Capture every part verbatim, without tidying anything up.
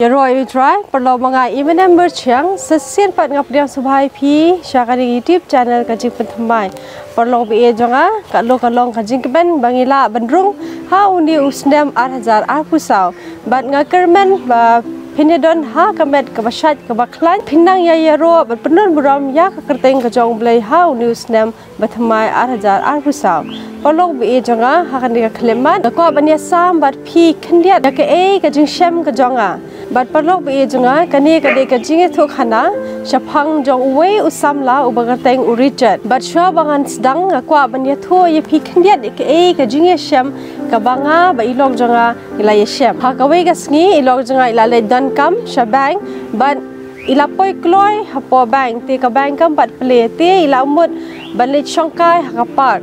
Ïaroh ïa U Trai, paralok ba nga i Menem Myrchiang, sa shisien pat nga pdiang sngewbha ïa phi sha kane ka YouTube channel Ka Jingpynthymmai. Paralok ba ïeit jong nga, ka long ka long ka jingkmen ba ngi lah ban rung ha une u snem ar hajar arphew saw. Bad nga kyrmen ba phin ïadon ha ka met kaba shait kaba khlaiñ, phin nang ïa ïaroh bad pynlong burom ïa ka kyrteng ka jong U Blei ha une u snem ba thymmai ar hajar arphew saw. Paralok ba ïeit jong nga, ha kane ka khyllipmat nga kwah ban ïasam bad phi khyndiat ïa kaei ka jingshem ka jong nga. Bad paralok ba ïeit jong nga, kane ka dei ka jingïathuhkhana shaphang jong uwei u samla uba kyrteng u Richard. Bad shuwa ba ngan sdang, nga kwah ban ïathuh ïa phi khyndiat ïa kaei ka jingïashem kaba nga bad i lok jong nga i la ïashem. Ha kawei ka sngi i lok jong nga i la leit donkam sha bank, bad i la poi kloi hapoh bank, te ka bank kam pat plie, te i la mut ban leit shongkai ha ka park.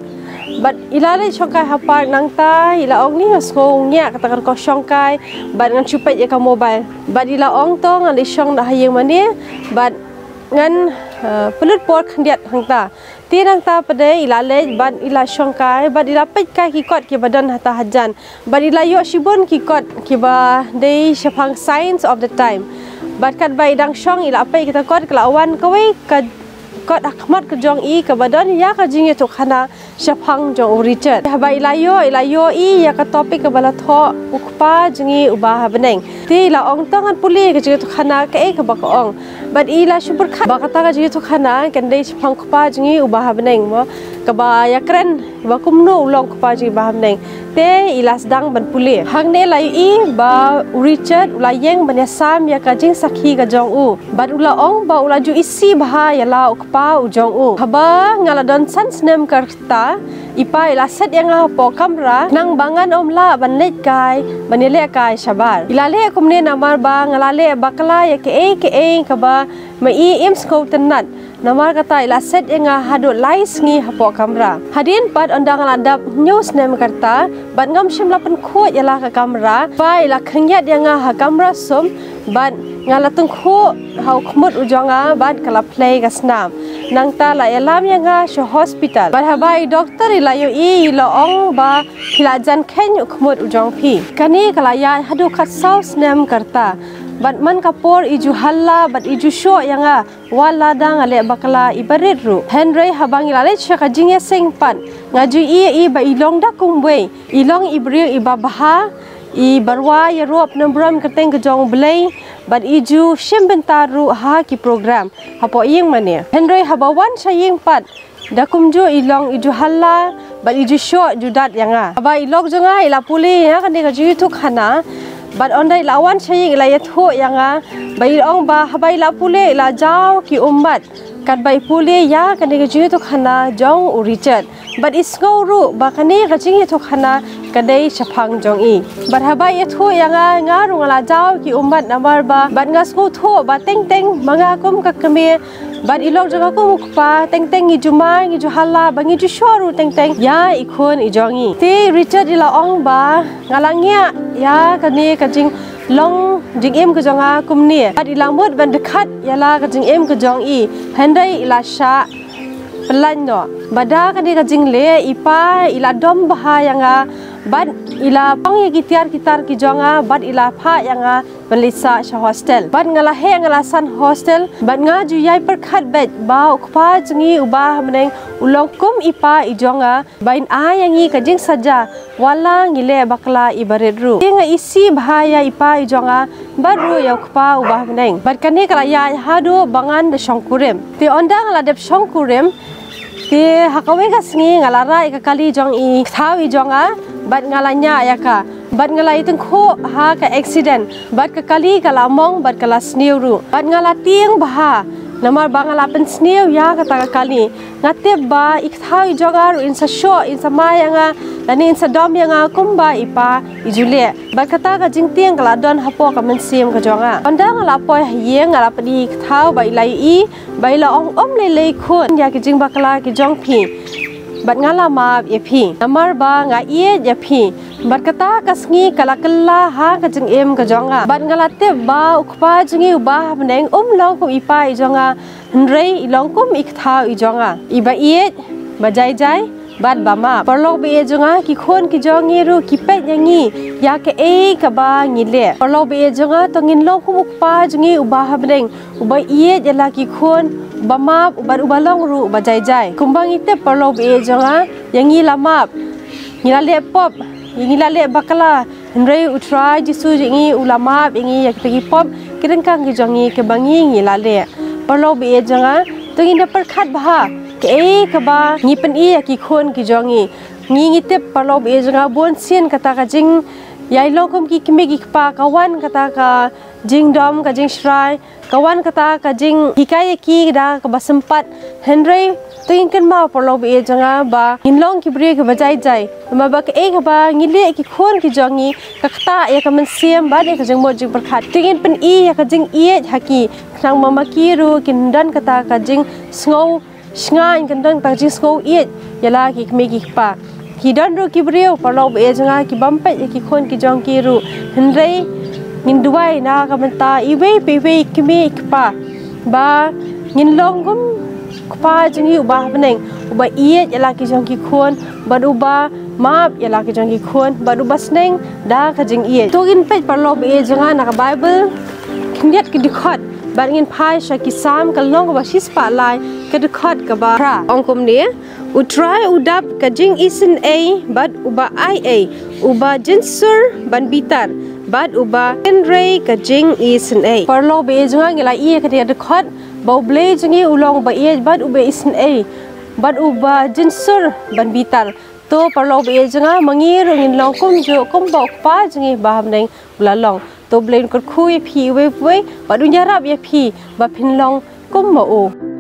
Bad i la leit shongkai ha park, nangta i la ong, ni nga sngew ngiah kata ka dei ka shongkai, bad ngan shu peit ïa ka mobile. Bad i la ong, to ngan leit shong noh ha ïing mane, bad ngan, eh, pynlut por khyndiat hangta. Te nangta pat de i la leit bad i la shongkai bad i la peit kai ki kot kiba don hata hajan. Bad i la ïoh shibun ki kot kiba dei shaphang signs of the time. Bad katba i dang shong i la peit kita kot, ka la wan kawei ka kot ha khmat ka jong i kaba don ïa ka jingïathuhkhana shaphang jong u Richard. Haba i la ïoh, i la ïohi ïa ka topic kaba la thoh U Kpa Jong Ngi Uba Ha Bneng. Te i la ong, to ngan pule ka jingïathuhkhana kaei kaba ka ong. Bad i la shu pyrkhat ba kata ka jingïathuhkhana kan dei shaphang U Kpa Jong Ngi Uba Ha Bneng mo, kaba ïakren ba kumno u long U Kpa Jong Ngi Uba Ha Bneng. Te i la sdang ban pule. Hangne la ïohi ba u Richard u la ïeng ban ïasam ïa ka jingsakhi ka jong u. Bad u la ong ba u la ju isih bha ïa la U Kpa u jong u. Haba nga la don san snem ka rta, i pa i la set ïa nga hapoh kamra, khnang ba ngan ym lah ban leit kai, ban ïaleh kai shabar. I la leh kumne namar ba nga la leh bakla ïa kaei kaei kaba ma i im sngewtynnat. Namar kata i la set ïa nga haduh lai sngi hapoh kamra. Hadien pat ynda nga la dap hynñiew snem ka rta, bad ngam shym la pynkhuid ïa la ka kamra, pa i la khyndiat ïa nga ha kamra sum, bad nga la tyngkhuh ha u khmut u jong nga, bad ka la plie ka snam. Nangta la ïalam ïa nga sha hospital. Bad haba i doktor i la ïohi, i la ong ba phi la jan kheiñ u khmut u jong phi. Kane ka la ïaid haduh khatsaw snem ka rta. Bad man ka por i ju halla bad i ju shoh ïa nga, wat la da nga leh bakla iba rit ruh. Hynrei haba ngi la leit sha ka jingïaseng pat, nga ju ïohi ba i long da kumwei, i long i briew iba bha, iba rwai ïaroh pynburom kyrteng ka jong U Blei, bad i ju shim bynta ruh ha ki program hapoh ïing mane. Hynrei haba wan sha ïing pat, da kumjuh i long i ju halla, bad i ju shoh ju dat ïa nga. Haba i lok jong nga i la pule ïa kane ka jingïathuhkhana, bad ynda i la wan sha ïing i la ïathuh ïa nga, ba i ong ba haba i la pule i la jaw ki ummat katba i pule ïa kane ka jingïathuhkhana jong u Richard. Bad i sngew ruh ba kane ka jingïathuhkhana ka dei shaphang jong i. Bad haba i ïathuh ïa nga, nga ruh nga la jaw ki ummat namar ba, bad nga sngewthuh ba teng teng ma nga kum ka kmie, bad i lok jong nga kum u kpa, teng teng ngi ju mai, ngi ju halla, bad ngi ju shoh ruh teng teng ïa i khun i jong i. Te Richard i la ong ba nga la ngiah ïa kane ka jinglong jingim ka jong nga kumne. Bad i la mut ban dkhat ïa la ka jingim ka jong i. Hynrei i la shah pyllait noh. Bad da kane ka jingleh, i pa i la dom bha ïa nga, bad i la pang ïa ki tiar ki tar ki jong nga, bad i la phah ïa nga ban leit sah sha hostel. Bad nga la heh nga la san hostel, bad nga ju ïai pyrkhat beit ba u kpa jong ngi uba ha bneng u long kum i pa i jong nga, ba in ai ïa ngi ka jingsaja wat la ngi leh bakla iba rit ruh. Te nga isih bha ïa i pa i jong nga bad ruh ïa u kpa uba ha bneng. Bad kane ka la ïaid haduh ba ngan da shongkurim. Te ynda nga la dep shongkurim, te ha kawei ka sngi nga la rah ïa ka kali jong i thaw i jong nga, bad nga la ñiah ïa ka. Bad nga la ïatyngkhuh ha ka accident. Bad ka kali ka la mong bad ka la sniew ruh. Bad nga la tieng bha namar ba nga la pynsniew ïa kata ka kali. Nga tip ba i thaw i jong nga ruh in sa shoh, in sa mai ïa nga, lane in sa dom ïa nga kumba i pa i ju leh. Bad kata ka jingtieng ka la don hapoh ka mynsiem ka jong nga. Ynda nga la poi ha ïing nga la pyni i thaw ba i la ïohi, ba i la ong, ym lei lei khun ïa ki jingbakla ki jong phi. Bad nga la map ïa phi namar ba nga ïeit ïa phi. Bad kata ka sngi ka la kylla ha ka jingim ka jong nga. Bad nga la tip ba u kpa jong ngi uba ha bneng um long kum i pa i jong nga, hynrei i long kum i thaw i jong nga, iba ïeit, ba jai jai, bad ba map. Paralok ba ïeit jong nga, ki khun ki jong ngi ruh ki peit ïa ngi ïa kaei kaba ngi leh. Paralok ba ïeit jong nga, to ngin long kum u Kpa jong ngi uba ha bneng, uba ïeit ïa la ki khun, uba map, uba, uba long ruh uba jai jai. Kumba ngi tip paralok ba ïeit jong nga, ïa ngi la map, ngi la leh pop, ïa ngi la leh bakla, hynrei u Trai Jisu jong ngi u la map ïa ngi ïa kita ki pop, ki ryngkang ki jong ngi kiba ngi ngi la leh. Paralok ba ïeit jong nga, to ngin da pyrkhat bha kaei kaba ngi pyni ïa ki khun ki jong ngi. Ngi ngi tip paralok ba ïeit jong nga, bun sien kata ka jingïalong kum ki kmie ki kpa ka wan kata ka jingdom ka jingshrai, ka wan kata ka jinghikai ïa ki da kaba sympat. Hynrei to ngin kynmaw paralok ba ïeit jong nga ba ngin long ki briew kiba jai jai. Namar ba kaei kaba ngi leh ki khun ki jong ngi ka ktah ïa ka mynsiem bad ïa ka jingmut jingpyrkhat. To ngin pyni ïa ka jingïeit ha ki, khnang ba ma ki ruh kin don kata ka jingsngew shngaiñ, kin don kata ka jingsngew ïeit ïa la ki kmie ki kpa. Ki don ruh ki briew paralok ba ïeit jong nga ki bym peit ïa ki khun ki jong ki ruh. Hynrei ngin duwai na ka bynta iwei pa iwei, kmie kpa, ba ngin long kum u Kpa jong ngi uba ha bneng, uba ïeit ïa la ki jong ki khun, bad uba map ïa la ki jong ki khun, bad uba sneng da ka jingïeit. To ngin peit paralok ba ïeit jong nga na ka Baibl khyndiat ki dkhot, bad ngin phai sha ki Salm ka lynnong kaba shispah lai, ka dkhot kaba phra. Ong kumne: U Trai u dap ka jingisynei bad uba aiei, uba jynsur ban bitar bad uba kynrei ka jingisynei. Paralok ba ïeit jong nga, ngi la ïohi ïa kane ka dkhot ba U Blei jong ngi u long uba ïeit bad uba isynei bad uba jynsur ban bitar. To paralok ba ïeit jong nga, ma ngi ruh ngin long kumjuh kumba u Kpa jong ngi ba ha bneng u la long. To U Blei un kyrkhu ïa phi iwei pa iwei bad un ïarap ïa phi ba phin long kum ma u.